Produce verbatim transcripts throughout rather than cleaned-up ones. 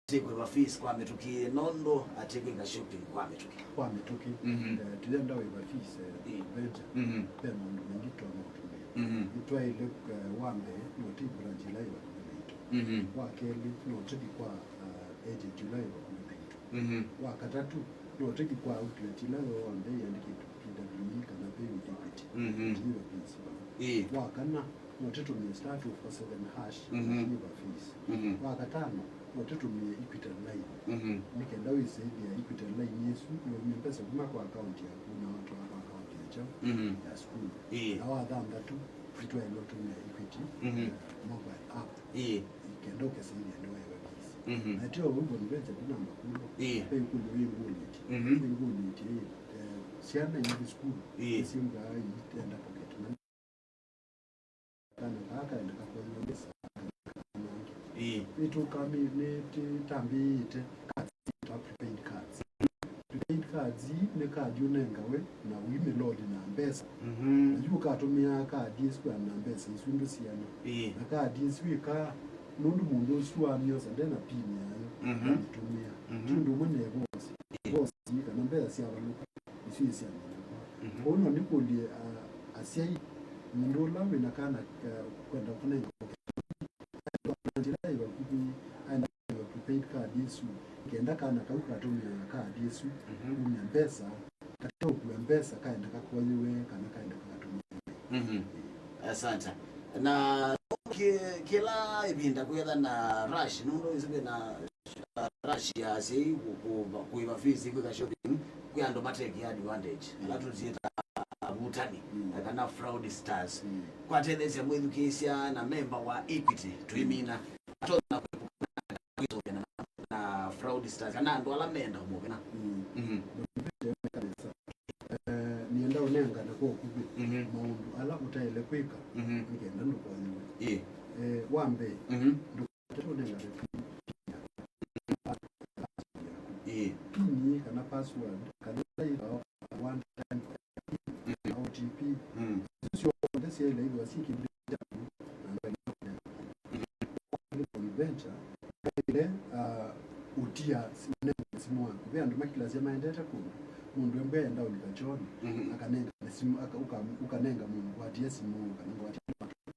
atĩ kwĩva fees kwa mĩtũkĩ, nũndũ atĩ kwĩka shopping kwa mĩtũkĩ. Kwa mĩtũkĩ. Mhm. Eh, tũyenda wĩva fees, eh, Ĩĩ. Venture. Mhm. Ve maũndũ maingĩ tũtonya kũtũmĩa. Mhm. Nĩtwaĩle, eh, wa mbee, no tũthi branch ĩla yĩ vakuvĩ naitũ. Mhm. Wa kelĩ, no tũthi kwa, eh, agent ũla wĩ vakuvĩ naitũ. Mhm. Wa katatũ, no tũthi kwa outlet ĩla yonthe yĩandĩkĩtwe P W E kana Pay with Equity. Mhm. Tũyĩva fees vau. Ĩĩ. Wa kana, no tũtũmĩe star two four seven hash, Mhm. tũyĩva fees. Mhm. Wa katano, no tũtũmĩe Equitel Line. Mhm. Nĩ kenda wĩsĩthĩa Equitel Line ĩsu, nĩwaumya mbesa kuma kwa account yaku na watwaa kwa account ya kyaũ? Mhm. Ya sukulu. Ĩĩ. Na wa thanthatũ, nĩtwaĩle ũtũmĩa Equity, Mhm. eh, mobile app. Ĩĩ. Kenda ũkesĩthĩa nĩwaĩwe fees. Mhm. Na tyo ũu, Bonaventure ndinamba kũlwa. Ĩĩ. Ve ĩkũlyo yĩngũnĩtye. Mhm. Yĩngũnĩtye, eh, syana ithi sukulu, Ĩĩ. nĩsyĩmbaa iitenda pocket money. Kana kaa kaenda kakoywa mbesa. Ĩĩ. Nĩtũkami-, nĩtũtambĩĩte cards syĩtawa prepaid cards. Prepaid cards ii nĩ kadi ũnengawe na ũimĩload na mbesa. Mhm. Na yu ũkatũmĩaa kadi ĩsu na mbesa isu ndũsiana. Ĩĩ. Na kadi ĩsu ĩkaa nũndũ mũndũ ũsu wamyosa nde na pin yayo, Mhm. amĩtũmĩa. Mhm. Ti ũndũ ũmwe na ĩvosi. Ĩĩ. Ĩvosi kana mbesa syavalũka, isu isyanĩnakwa. Mhm. Kwoou no nĩkũlye, a, asyai, mũndũ ũla wĩna kana, eh, kwenda kũnenga pocket money, aende kwa branch ĩla yĩ vakuvĩ, aende na prepaid card ĩsu, kenda kana kau katũmĩaa card ĩsu Mhm. kumya mbesa, kate ũkua mbesa, kaende kakoyĩwe kana kaende kakatũmĩwe. Mhm. Asante. Na ki-, kĩla ĩvinda kwĩtha na rush, nũndũ ĩsu kwĩ na rush ya asyai ku-, ku-, kũĩva fees, kwĩka shopping, kwĩ andũ matekia advantage, ala tũsyĩtaa avutani, Mm. kana fraudsters. Mm. Kwatetheesya mwĩthukĩĩsya na memba wa Equity, twĩmina, atonya kwĩvũkana na, na fraudsters, kana andũ ala menda ũmũvena. Mm. Mhm. Eh, nĩenda ũnengane kwa ũkuvĩ Mhm. maũndũ ala ũtaĩle kwĩka Mhm. nĩkenda ndũkoyĩwe. Ĩĩ. Eh, wa mbee, Mhm. ndũkate ũnengane pin yaku. Ĩĩ. Pin kana password, kana ĩla yĩtawa one time pin, Mhm. O T P. Mm. Isu syonthe syaĩle ithwa syĩ kĩndũ kyaku, na ndwaĩle kũnengane. Nĩ Bonaventure, kaĩle, ah, ũtia si-, ũnengane simũ waku. Ve andũ makilasya maendete kũndũ, mũndũ embwa enda ũlika kyoonĩ, Mhm. akanengane simũ, aka-, ũka-, ũkanenga mũndũ ngwatia simũ, kana ngwatia laptop.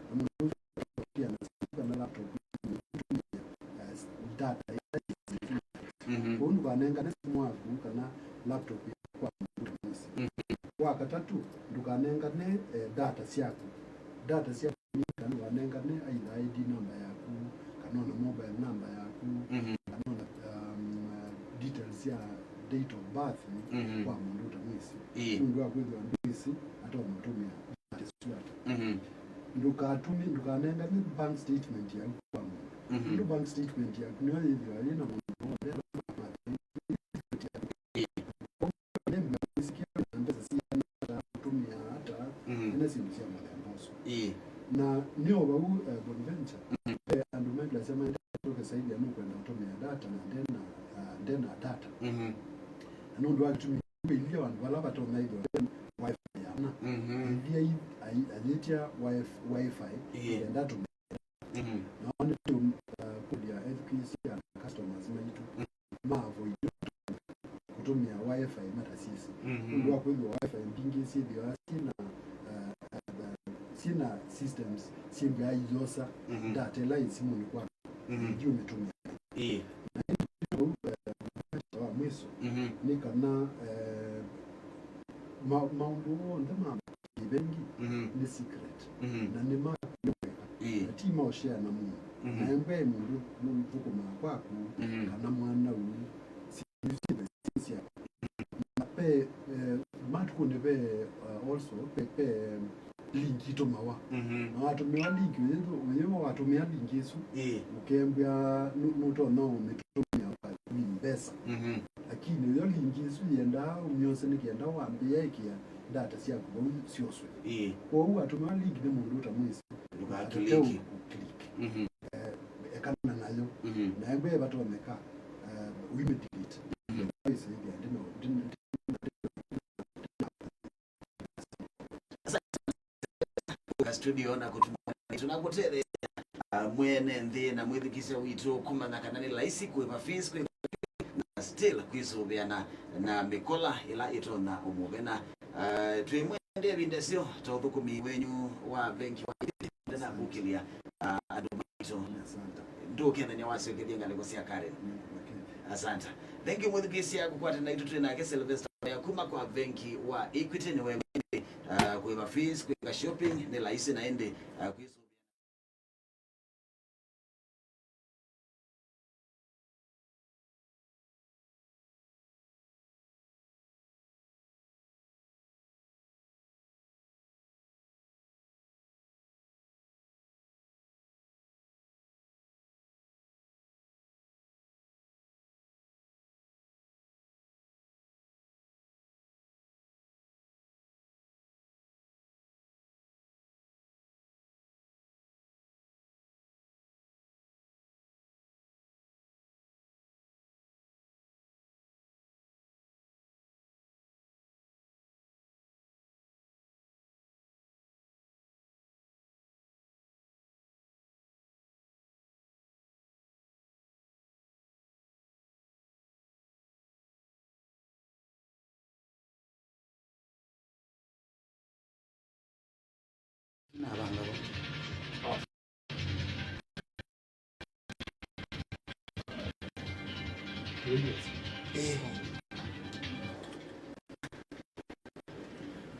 Na mũndũ ũsu atia na simũ kana laptop, eh, data ĩla Mhm. Kwoou ndũkanengane simũ waku kana laptop yaku kwa mũndũ ũtamwĩsĩ. Mhm. Wa katatũ, ndũkanengane, eh, data syaku. Data syaku nĩ kana ndũkanengane either I D namba yaku, kana ona mobile namba yaku, Mhm. kana ona, um, uh, details sya date of birth Mhm. kwa mũndũ ũtamwĩsĩ. Ĩĩ. Nũndũ wa kwĩthĩwa ndwĩsĩ, atonya ũtũmĩa data syaku. Mhm. Ndũkatũmĩ-, ndũkanengane bank statement yaku kwa mũndũ. Mhm. Nũndũ bank statement yaku nĩyo yĩthĩwa yĩ na maũndũ onthe ala ma-, nĩ mbesa siana ata, ũtũmĩaa ata, Mhm. ene syĩndũ sya mũthemba ũsu. Ĩĩ. Na nĩ o vau, eh, Bonaventure, Mhm. eh, andũ melasya maendete tũkesaĩthya nũkwenda ũtũmĩa data na ndena, ah, ndena data. Mhm. Na nũndũ wa kĩtumi kĩu, ilia vandũ vala vatonya ĩthĩwa ve Wi-Fi ya mana. Mhm. Ĩthĩa i-, ai-, ayĩtya Wi-, Wi-Fi, Ĩĩ. Kenda tũmĩa. Mhm. Nao nĩtũkũlya ethukĩĩsya na customers maitũ Mhm. ma avoid kũtũmĩa Wi-Fi matasyĩsĩ. Mhm. Nũndũ wa kwĩthĩwa Wi-Fi mbingĩ syĩthĩawa syĩna, uh, uh, syĩna systems syĩmbĩa iyosa Mhm. data ĩla yĩ simũnĩ kwa Mhm. ĩngĩ ũmĩtũmĩa. Ĩĩ. Na ĩndĩ vau, eh, wa mwiso Mhm. nĩ kana, eh, ma-, maũndũ onthe ma kĩvengi Mhm. nĩ secret. Mhm. Na nĩ maku we mwene. Ĩĩ. Na ti ma ũshare na mũndũ. Mhm. Na embwa e mũndũ ũthũkũmaa kwaku Mhm. kana mwanau, syĩndũ syĩthe syĩ syaku. Na ve, eh, matukũnĩ ve, uh, also, ve, ve link itũmawa. Mhm. Na watũmĩwa link, ũyĩthũ-, ũyĩwa watũmĩa link ĩsu, Ĩĩ. ũkembwa nũ-, nũtonya ũmĩtũmĩa kwa mbesa. Mhm. Lakini yo link ĩsu yendaa ũmyose nĩ kenda wambĩĩa ĩkĩa data syaku vau syoswe. Ĩĩ. Kwoou watũmĩwa link nĩ mũndũ ũtamwĩsĩ, Ndũka atete click. Ũ-, click. Mhm. Eh, ekana nayo. Mhm. Na embwa ĩvatonyeka, eh, ũimĩ delete. Mhm. Ĩsĩthĩa ndĩ na, ndĩ, ndĩ, Ka studio na kũtuma, tũnakũtetheesya. ah, mwene nthĩ na mwĩthukĩĩsya witũ kũmanya kana nĩ laisi kũĩva fees, kũĩva na still kwĩsũvĩana na mĩkola ĩla ĩtonya ũmũvena. Ah, twĩ mwende ĩvinda ĩseo ta ũthũkũmi wenyu wa vengi wa Equity na kũkĩlya, ah, andũ maitũ. Asante. Ndũkethania wasyokethya ngalĩko sya Karen. Mm, okay. Asante. Thank you, mwĩthukĩĩsya kũkwata naitũ twĩ nake Sylvester Waya kuma kwa vengi wa Equity. Nĩ wemwene, ah, kũĩva fees, kwĩka shopping nĩ laisi na ĩndĩ, ah, kwĩsũvĩa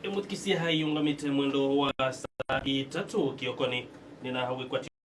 Ĩmũthikĩsye hai ũngamĩte mwendo wa saa itatũ kĩokonĩ, nĩna wĩkwatyo